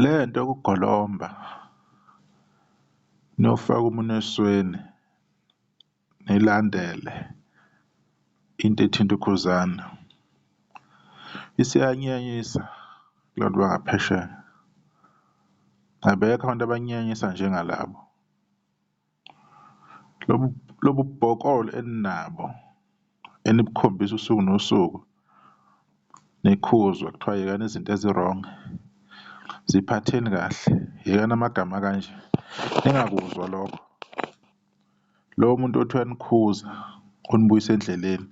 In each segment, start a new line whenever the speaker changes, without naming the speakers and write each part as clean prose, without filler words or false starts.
Le nto yokugolomba niyofaka umunwe esweni nilandele into ethinta uKhuzani isiyanyanyisa kubantu bangaphesheya, abekho abantu abanyanyisa njengalabo. Lobu lobu bubhokolo eninabo enibukhombisa usuku nosuku nikhuzwa kuthiwa yekani izinto ezi-wrong, ziphatheni kahle, yekani amagama akanje, ningakuzwa lokho. Lowo muntu othi uyanikhuza unibuyisa endleleni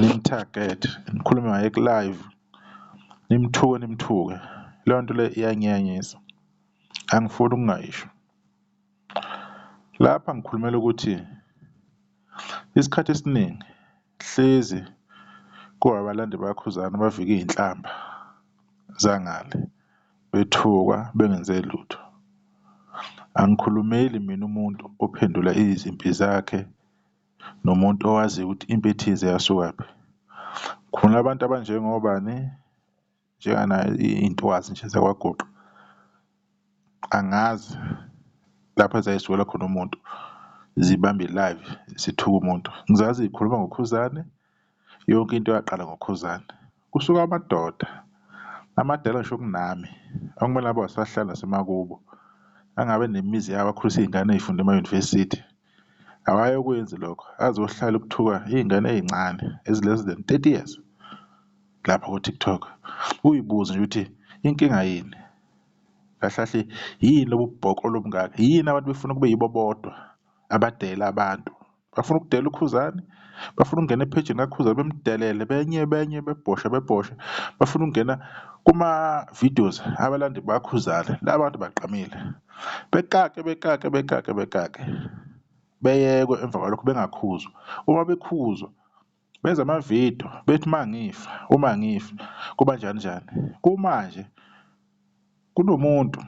nimu-target-e, nikhulume ngaye ku-live, nimthuke nimthuke, leyo nto leyo iyanyenyisa, angifuni ukungayisho. Lapha ngikhulumela ukuthi isikhathi esiningi hlezi ku abalandeli bakaKhuzani abavika iy'nhlamba zangale bethukwa bengenze lutho. Angikhulumeli mina umuntu ophendula izimpi zakhe nomuntu owaziyo ukuthi impi ethize yasukaphi, khona abantu abanjengobani? Njenganaye iy'ntokazi nje zakwaGuqa, angazi lapho ezayisukela khona umuntu zibambe i-live zithuke umuntu. Ngizazi y'khuluma ngoKhuzani, yonke into yaqala ngoKhuzani. Kusuke amadoda amadala ngisho kunami okumele ngabe awasahlali nasemakubo, angabe enemizi yabo akhulise iy'ngane ey'funda emayunivesithi, awayokwenzi lokho azohlala ukuthuka iy'ngane ey'ncane ezi-less than 30 years lapha ko-TikTok. Uy'buze nje ukuthi inkinga yini? Kahle kahle yini lobu bubhokolo obungaka? Yini abantu befuna kube yibo bodwa abadela abantu? Bafuna ukudela uKhuzani, bafuna ukungena ephejini kaKhuzani bemdelele benye benye bebhoshe bebhoshe, bafuna ukungena kuma-videos abalandeli bakaKhuzani la bantu bagqamile bekake bekake bekake bekake beyekwe emva kwalokho bengakhuzwa. Uma bekhuzwa benza amavidiyo bethi uma ngifa uma ngifa kuba njani njani. Kumanje kunomuntu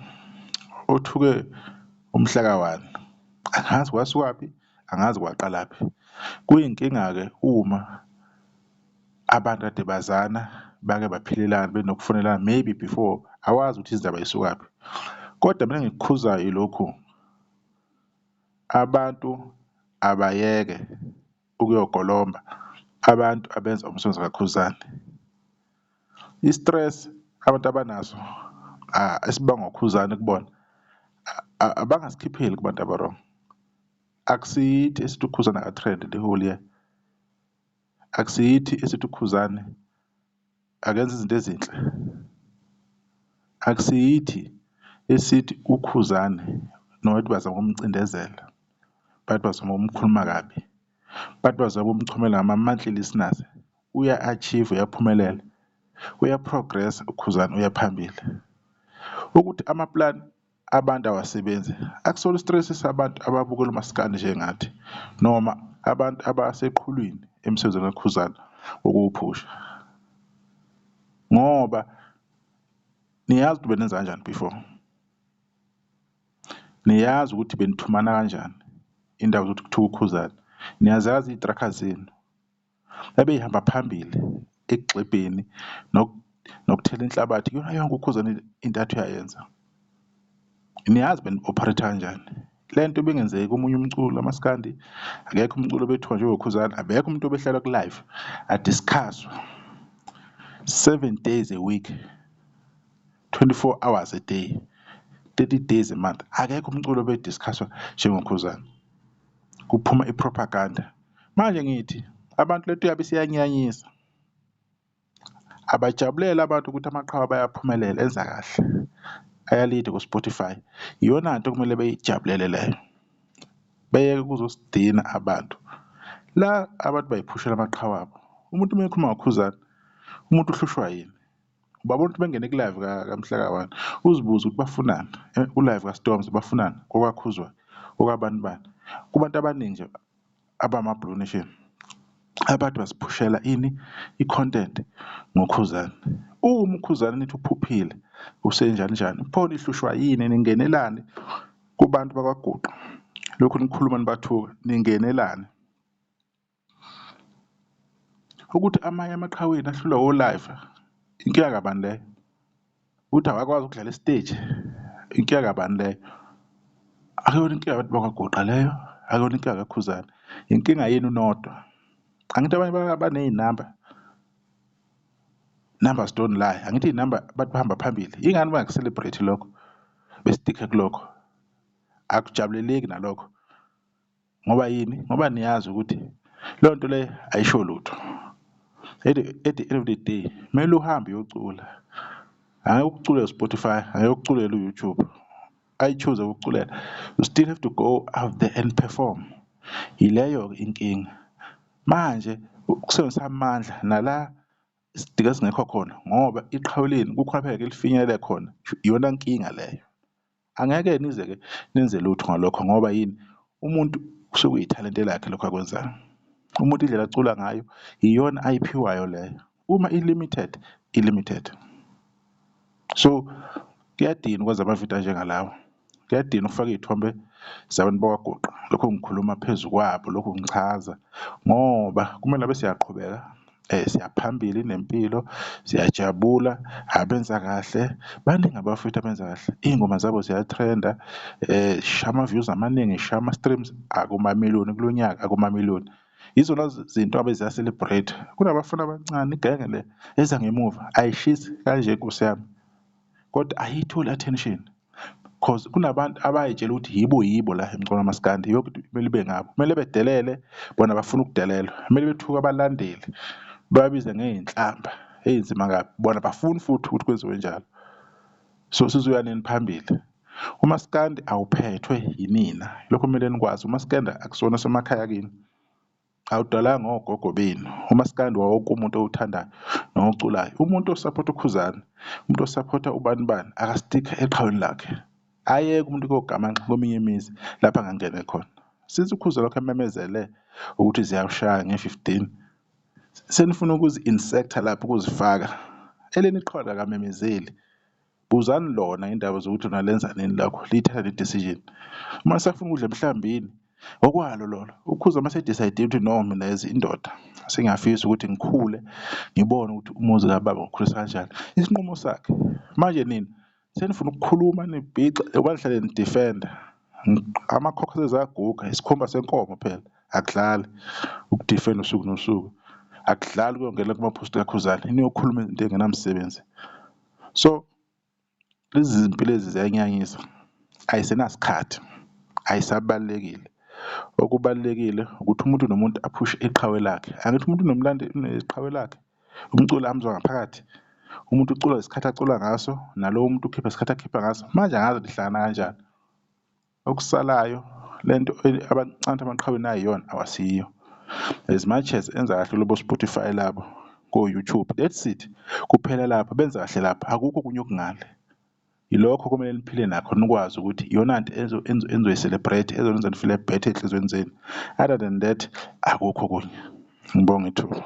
othuke umhla ka-one angazi kwasukaphi, angazi kwaqalaphi. Kuyinkinga-ke uma abantu kade bazana bake baphilelana benokufonelana maybe before awazi ukuthi izindaba y'sukaphi. Kodwa mina engikukhuzayo ilokhu, abantu abayeke ukuyogolomba abantu abenza umsebenzi kaKhuzani. I-stress abantu abanaso esibangwa uKhuzani kubona abangasikhipheli kubantu aba-wrong. Akusithi esithi uKhuzani aka-trend-i the whole year, akusithi esithi uKhuzani akenze izinto ezinhle, akusiyithi esithi uKhuzani nokuthi bazama ukumcindezela, bathi bazama ukumkhuluma kabi, bathi bazama ukumchomela ngama-monthly listeners, uya-achieve-a uyaphumelela, uya-progress-a uKhuzani uya phambili. Ukuthi amaplani abantu awasebenzi akusona i-stress sabantu ababukela umaskandi njengathi noma abantu abaseqhulwini emsebenzini kaKhuzani wokuwuphusha ngoba niyazi ukuthi benenza kanjani before, niyazi ukuthi benithumana kanjani indaba zokuthi kuthiwa uKhuzani, niyazazi iy'trakha zenu ebey'hamba phambili ekugxibheni nokuthela inhlabathi kuyona yonke uKhuzani into athi uyayenza. Niyazi beni-operate-a kanjani. Le nto ibingenzeki komunye umculo kamaskandi, akekho umculo obethiwa njengoKhuzani, abekho umuntu obehlala ku-live a-discuss-we 7 days a week, 24 hours a day, 30 days a month. Akekho umculo obe-discuss-wa njengoKhuzani, kuphuma i-propaganda. Manje ngithi abantu lento yabo isiyanyanyisa. Abajabulele abantu ukuthi amaqhawe bayaphumelela enza kahle, ayalida ku-Spotify. Iyona nto okumele beyijabulele leyo, beyeke ukuzosidina abantu. La abantu bayiphushela amaqhawe abo, umuntu uma ekhuluma ngoKhuzani umuntu uhlushwa yini? Ubabona ukuthi bengene ku-live kaMhla ka-one uzibuze ukuthi bafunani ku-live kaStormz bafunani, kokwaKhuzwayo, kokabani bani, kubantu abaningi nje abama-Blue Nation abantu baziphushela ini? I-content ngoKhuzani. Uma uKhuzani nithi uphuphile usenjani njani pho nihlushwa yini ningenelani kubantu bakwaGuqa lokhu nikhuluma nibathuka ningenelani? Ukuthi amanye amaqhawe enu ahlulwa o-live inkinga kabani leyo? Ukuthi awakwazi ukudlala esiteji inkinga kabani leyo? Akuyona inkinga yabantu bakwaGuqa leyo, akuyona inkinga kaKhuzani, inkinga yenu nodwa. Angithi abanye baney'namba, numbers don't lie, angithi iy'namba abantu bahamba phambili, yingani bangaku-celebrate lokho bestikhe kulokho? Akujabuleleki nalokho. Ngoba yini? Ngoba niyazi ukuthi leyo nto leyo ayisho lutho. At the end of the day kumele uhambe uyocula, angeke ukuculele u-Spotify, angeke ukuculele u-YouTube, iTunes ukuculela. You still have to go out there and perform. Yileyo-ke inkinga. Manje ukusebenzisa amandla nala isidingo esingekho khona ngoba iqhawe lenu kukhona lapha engeke lifinyelele khona, iyona nkinga leyo. Angeke nize-ke nenze lutho ngalokho ngoba yini? Umuntu kusuke kuyithalente lakhe lokho akwenzayo. Umuntu indlela acula ngayo iyona ayiphiwayo leyo. Uma i-limited, i-limited. So kuyadina ukwenza amavidiyo anjengalawa, kuyadina ukufaka iy'thombe zabantu bakwaGuqa lokhu ngikhuluma phezu kwabo, lokhu ngichaza ngoba kumele ngabe siyaqhubeka siyaphambili nempilo, siyajabula, abenza kahle. Baningi abafowethu abenza kahle, iy'ngoma zabo ziya-trend-a zishaya ama-views amaningi, zishaya ama-streams akumamiliyoni kulo nyaka akumamiliyoni. Yizona zinto ngabe ziya-celebrate-wa. Kunabafana abancane igenge le eza ngemuva ayishisi kanje Nkosi yami kodwa ayiyitholi i-attention. Cause kunabantu abay'tshela ukuthi yibo yibo la emculweni kamaskandi yonke into kumele ibe ngabo, kumele bedelele bona bafuna ukudelelwa, kumele bethuke abalandeli bababize ngey'nhlamba ey'nzima kabi bona abafuni futhi ukuthi kwenziwe njalo. So sizoya nini phambili? Umaskandi awuphethwe yinina, lokho kumele nikwazi umaskandi akusona osemakhaya kini. Awudalanga ogogo benu umaskandi wawonke umuntu owuthandayo nowuculayo umuntu osaphotha uKhuzani umuntu osaphotha ubani bani akastikhe eqhaweni lakhe ayeke umuntu kogamanxa kweminye imizi lapho angangene khona since uKhuzani lokhu ememezele ukuthi ziyawushaya nge-15 senifuna ukuzi-insecta lapho ukuzifaka eleni iqhawe kakamemezeli Buzani lona indaba zokuthi lona lenza nini lakho liyithatha le decision. Uma lisafuna ukudla emhlambini okwalo lolo. Ukhuza uma ese-decide-ile ukuthi no mina as indoda sengiyafisa ukuthi ngikhule ngibone ukuthi umuzi kababa ngiwukhulisa kanjani. Isinqumo sakhe. Manje nina senifuna ukukhuluma nibhixe ngoba nihlale ni-defend-a. Amakhokho seze aguga isikhumba senkomo phela akudlali uku-defend-a usuku nosuku. Akudlali ukuyongena kuma-post kaKhuzani niyokhuluma into engenamsebenzi. So lezi zimpi lezi ziyanyanyisa ayisenasikhathi, ayisabalulekile. Okubalulekile ukuthi umuntu nomuntu aphushe iqhawe lakhe. Angithi umuntu unomlando uneqhawe lakhe, umculo amuzwa ngaphakathi. Umuntu ucula ngesikhathi acula ngaso, nalowo muntu ukhipha ngesikhathi akhipha ngaso. Manje angazi nihlangana kanjani. Okusalayo lento abancane amaqhawe nayiyona awasiyo. As much as enza kahle lobo Spotify labo ko-YouTube, that's it kuphela lapho benza kahle lapho akukho okunye okungale. Yilokho okumele niphile nakho nikwazi ukuthi iyona nto enizoyi-celebrate ezonenza ni-feel-e better ey'nhliziyweni zenu. Other than that akukho okunye. Ngibonge ithuba.